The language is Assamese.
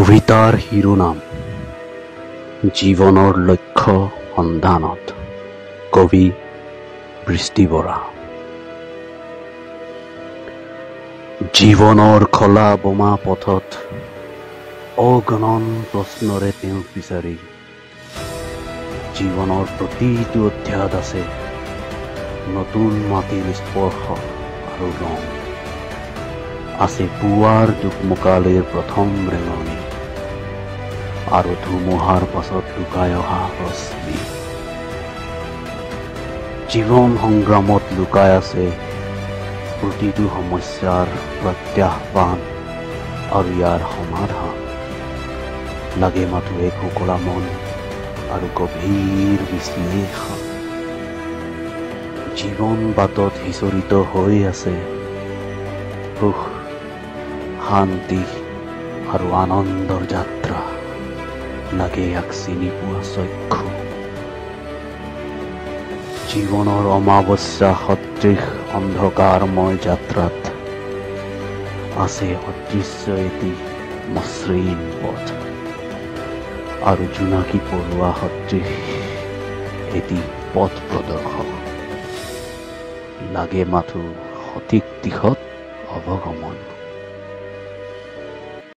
কবিতাৰ শিৰোনাম জীৱনৰ লক্ষ্য সন্ধানত, কবি বৃষ্টি বৰা। জীৱনৰ খলা বোমা পথত অগণন প্ৰশ্নৰে তেওঁক বিচাৰি জীৱনৰ প্ৰতিটো অধ্যায়ত আছে নতুন মাটিৰ স্পৰ্শ আৰু ৰং, আছে পুৱাৰ দোকমোকালিৰ প্ৰথম ৰেঙনি আৰু ধুমুহাৰ পাছত লুকাই অহা ৰশ্মি। জীৱন সংগ্ৰামত লুকাই আছে প্ৰতিটো সমস্যাৰ প্ৰত্যাহ্বান আৰু ইয়াৰ সমাধান। লাগে মাথো এক শুকলা মন আৰু গভীৰ বিশ্লেষণ। জীৱন বাটত সিঁচৰিত হৈ আছে সুখ, শান্তি আৰু আনন্দৰ যাত্ৰা। লাগে ইয়াক চিনি পোৱা চক্ষু। জীৱনৰ অমাৱস্যা সদৃশ অন্ধকাৰময় যাত্ৰাত আছে অদৃশ্য এটি মসৃণ পথ আৰু জোনাকী পৰুৱা সদৃশ এটি পথ প্ৰদৰ্শক। লাগে মাথো সঠিক দিশত অৱগমন।